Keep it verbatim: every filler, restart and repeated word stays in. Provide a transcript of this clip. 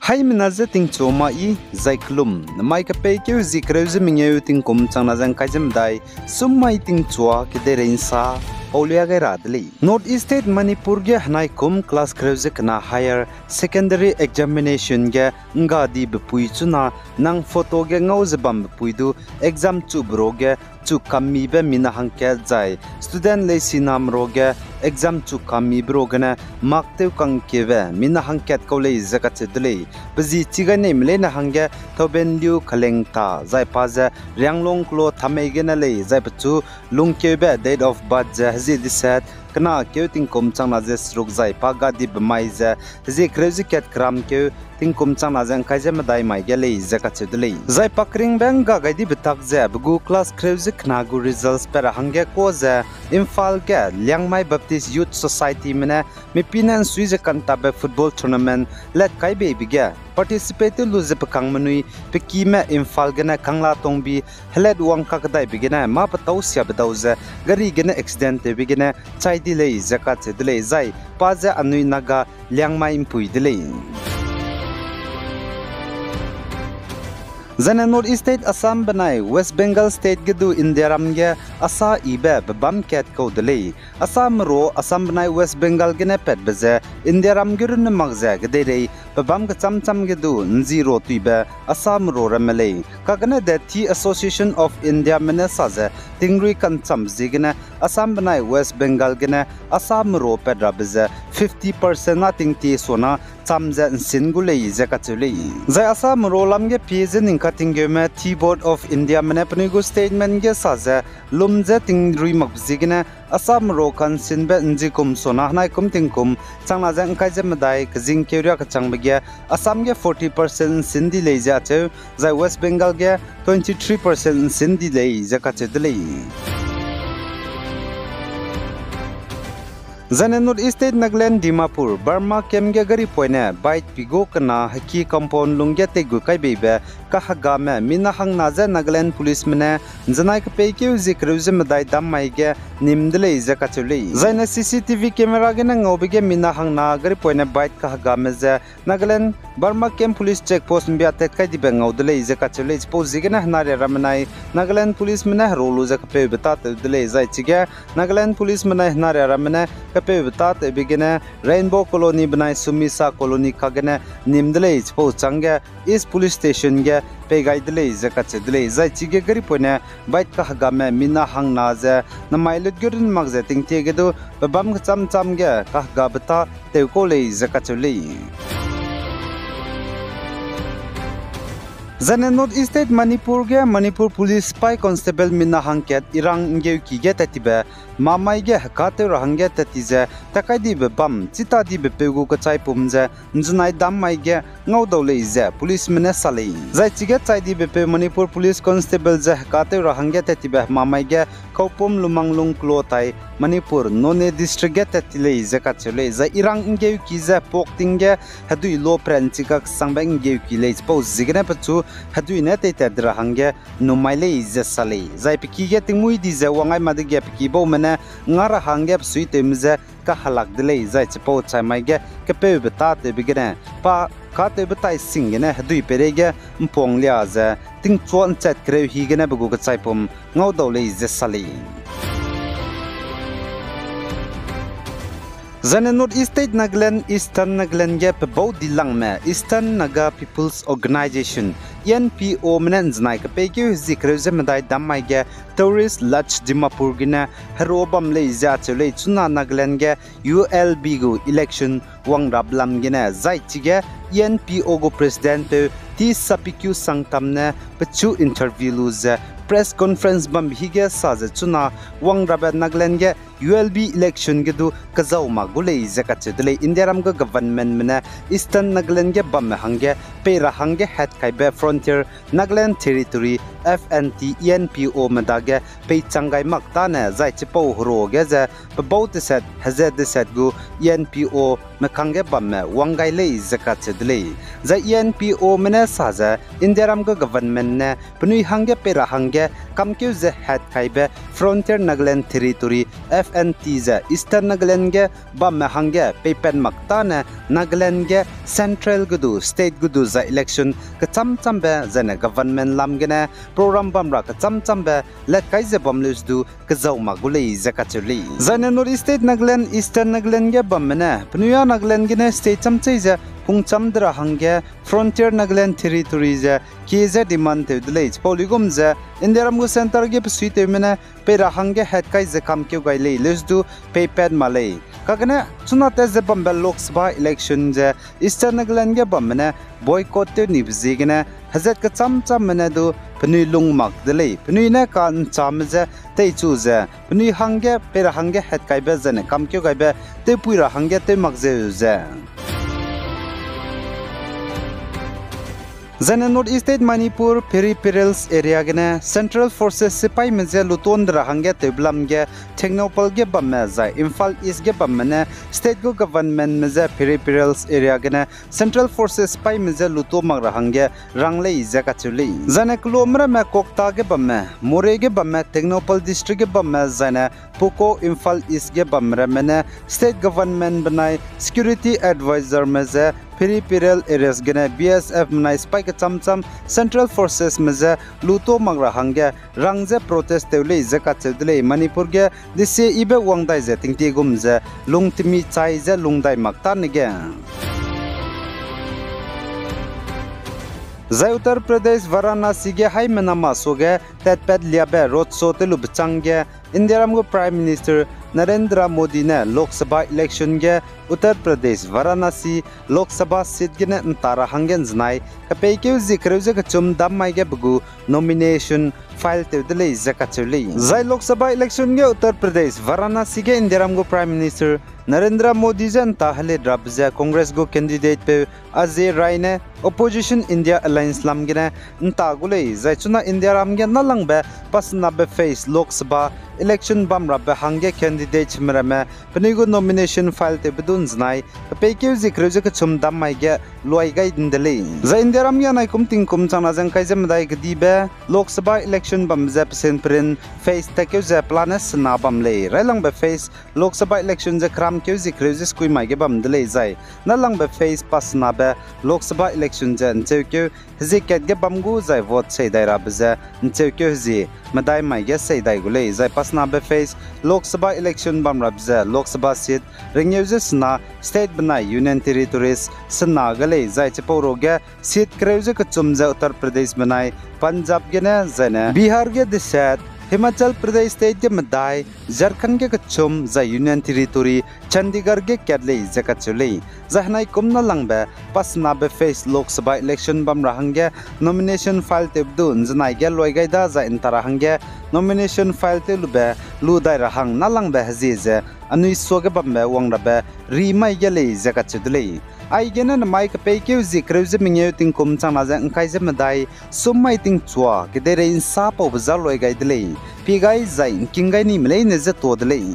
Haimena je tingchua ma i, zai kelum, namai kepeikeu zi kereu ze mengeu tingkum changna ze ngkai ze medai, sum mai tingchua kedeirei nsa, paulia gai ra de lei. North East State Manipur ge henai kum class kereu ze kena higher secondary examination ge ngga dibe pui chuna nang photo ge ngau ze bambe pui du exam chube ruage chu kammibe mina hangkat zai student leisiname ruage exam chu kammibe ruagene mark tew kangkeube mina hangkat kau lei ze kacheu de lei. Pe zi chi gai neime leine hangge Thobenliu Khalengta zai pa ze Rianglong kelo Thamei gene lei zai pechu lungkeube date of birth ze hezie deset kena keu tingkum changna ze seruk zai pa gadibe mai ze hezie kereu ze kat keram keu tingkum changna ze ngkai ze medai mai ge lei ze kacheu de lei. Zai pa keringbe ngga gai dibe tak ze pe gu class kereu ze kena gu results pat ra hangge ka ze Imphal ge Liangmai Baptist Youth Societyme ne mipine nsui ze kantabe football tournament let kai beibe ge participate tew lu ze pe kangmenui pe kime Imphal gene Kanglatongbi helet wang kakdaibe gene mâ petâu siabe dau ze gari gene accident tewbe gene chai di lei ze kacheu de lei zai pa ze anui Naga Liangmai mpui de lei. Zaine North East State Assam benai West Bengal State ge du Indiaram ge asâ yibe pebâm kat kau de lei. Asâ merua Assam benai West Bengal gene patbe ze Indiaram ge runne mak ze kedeirei pebâm kechâm châm ge du nzi ra tuibe asâ merua ramme lei. Kagene The Tea Association of Indiame ne sa ze tingrui kanchambe ziegene Assam benai West Bengal gene asâ merua pat rabe ze fifty percent na tingtie suana cham ze nsin gu lei ze kacheu lei. Zai asâ merua lam ge pie ze ning katinggeume Tea Board of Indiame ne penui gu statement ge sa ze lum ze tingrui makbe ziegene asâ merua kansinbe nzi kum suana henai kum tingkum changna ze ngkai ze medai kezing keuria kechangbe ge Assam ge forty percent nsin di lei ze acheu, zai West Bengal ge twenty three percent nsin di lei ze kacheu de lei. Zaine North East State Nagaland Dimapur Burma camp ge gari poine bike pi gu kena heki compound lung ge teigu kai beibe kahegame mina hangna ze Nagaland policeme ne nzenai kepeikeu zie kereu ze medai dam mai ge nim de lei ze kacheu lei. Zaine C C T V camera gene ngaube ge mina hangna gari poine bike kahegame ze Nagaland Burma Camp Police Check Post mbia tat kai dibe ngau de lei ze kacheu lei. Chipau ziegene henaria ramme nai Nagaland policeme ne hera lu ze kepeube tâtew de lei zai chige Nagaland policeme nai henaria ramme ne kepeube tâtewbe gene Rainbow Colony benai Sumisa Colony kagene nim de lei. Chipau chângge East Police Station ge pei gai de lei ze kacheu de lei. Zai chige gari poine bike kahegame mina hangna ze namai lut ge run mak ze tingtie ge du pebâm kechâm châm ge kahegabe tâtew kau lei ze kacheu lei. Zaine North East State Manipur ge Manipur Police sipai constable mina hangkat Irang nggeuki ge tat tibe mamai ge hekatew ra hangge tat ti ze takai dibe bam chita dibe peu gu kechaipum ze nzenai dam mai ge ngaudau lei ze policeme ne sa lei. Zai chige chai dibe peu Manipur Police Constable ze hekatew ra hangge tat tibe hemamai ge Kaupum Lumanglung kelo tai Manipur Noney District ge tat ti lei ze kacheu lei. Zai Irang nggeuki ze pak ting ge hedui lo peranchi kaksangbe nggeuki lei. Chipau ziegene pechu hedui ne teitat de ra hangge numai lei ze sa lei. Zai pe ki ge tingmuî di ze wang ai ma dege pe ki baume ne nga ra hangge pesuitewme je kahelak de lei. Zai chipau chai mai ge kepeube tâtewbe gene pa katewbe tai sing gene hedui peireige mpuang lia ze tingchua nchat kereu hi gene pe gu kechaipum ngaudau lei ze sa lei. Zaine North East State Nagaland, Eastern Nagaland ge pebau dilangme Eastern Naga People's Organisation, E N P O me ne nzenai kepeikeu hezie kereu ze medai dam mai ge Tourist Lodge Dimapur gene hero bam lei ze acheu lei. Chuna Nagaland ge U L B gu election wangrap lam gene zai chige E N P O gu president peu T Sapikyu Sangtam ne pechu interview lu ze press conference bambe hi ge sa ze chuna wangrabe Nagaland ge U L B election ge du kezau mak gu lei ze kacheu de lei. Indiaram gu governmentme ne Eastern Nagaland ge bamme hangge pei ra hangge hatkaibe Frontier Nagaland Territory, F N T, E N P O me dage peichang gai mak tâne zai chipau hero ge ze pebau teset heze deset gu E N P O me kangge bamme wang gai lei ze kacheu de lei. Zai E N P O me ne sa ze Indiaram gu government ne penui hangge pei ra hangge kamkeu ze hatkaibe Frontier Nagaland Territory, F N T, N T ze Eastern Nagaland ge bamme hangge peipat mak tâne Nagaland ge central gu du state gu du zai election kechâm châmbe zaine government lam gene program bam ra kechâm châmbe lat kai ze bam leus du kezau mak gu lei ze kacheu lei. Zaine North East State Nagaland, Eastern Nagaland ge bamme ne penui â Nagaland gene state châmchei ze pungchâm de ra hangge Frontier Nagaland Territory ze kie ze demand tew de lei. Chipau luigum ze Indiaram gu centre ge besuitewme ne pei ra hangge hat kai ze kamkeu gai lei, leus du peipat mak lei. Kagene chuna tat ze bambe Lok Sabha election ze Eastern Nagaland ge bamme ne boycott tew nibe ziegene hezat kechâm châmme ne du penui lung mak de lei. Penui ne ka'nchame je teichu ze penui hangge pei ra hangge hat kaibe zaine kamkeu gaibe tewpui ra hangge tew mak zeu ze Zaine North East State Manipur Peripheral Hills area gene Central Forces sipaime je luton de ra hangge tewbe lam ge Tengnoupal ge bamme zai Imphal East ge bamme ne state gu governmentme je Peripheral Hills area gene Central Forces sipaime je luto mak ra hangge rang lei ze kacheu lei. Zaine keloa ramme Kokta ge bamme, Moreh ge bamme, Tengnoupal District ge bamme zaine Poko, Imphal East ge bamme ramme ne state government benai security adviserme je Peripheral Hills area gene B S F menai sipai kechâm châm Central Forcesme je luto mak ra hangge rang ze protest tew lei ze kacheu de lei. Manipur ge desie yibe wang dai ze tingtie gum ze lungtemi chai ze lung dai mak tâne ge Zai Uttar Pradesh Varanasi ge haimena masuage tatpat liabe road show tew lube châng ge Indiaram gu Prime Minister Narendra Modi ne Lok Sabha election ge Uttar Pradesh Varanasi Lok Sabha seat gene nta ra hangge nzenai kepeikeu zie kereu ze kechum dam mai ge pe gu nomination file tew de lei ze kacheu lei. Zai Lok Sabha election ge Uttar Pradesh Varanasi ge Indiaram gu Prime Minister Narendra Modi je nta helit rabe ze Congress gu candidatepeu Ajay Rai ne opposition India Alliance lam gene nta gu lei. Zai chuna Indiaram ge nâlangbe pasenabe phase Lok Sabha election bam rabe hangge candidateme ramme penui gu nomination file tewbe du nzenai kepeikeu zie kereu ze kechum dam mai ge luai gai de lei. Zai Indiaram ge anai kum tingkum changna ze ngkai ze medai kedibe Lok Sabha election bambe ze pesen perin phase tatkeu ze pelane sena bam lei. Railangbe phase Lok Sabha election ze keramkeu zie kereu ze sekui mai ge bam de lei zai nâlangbe phase pasenabe Lok Sabha election ze ncheukeu hezie kat ge bam gu zai vote sei dai rabe ze ncheukeu hezie medai mai ge sei dai gu lei. Zai pasenabe phase Lok Sabha election bam rabe ze Lok Sabha seat rengeu ze sena state benai Union Territories sena ga lei. Zai chipau ruage seat kereu ze kechum ze Uttar Pradesh benai Punjab gene zaine Bihar ge deset, Himachal Pradesh state ge medai, Jharkhand ge kechum zai Union Territory Chandigarh ge kat lei ze kacheu lei. Zai henai kum nâlangbe pasenabe phase Lok Sabha election bam ra hangge nomination file tewbe du nzenai ge luai gai da zai nta ra hangge nomination file tew lube lu dai ra hang nâlangbe hezie ze anui suage bambe wang rabe ri mai ge lei ze kacheu de lei. Aigene nemai kepeikeu zie kereu ze mengeu tingkum changna ze ngkai ze medai sum mai tingchua kedeirei nsa paube za luai gai de lei. Pie gai zai ngking gai nime leine ze tuâ de lei.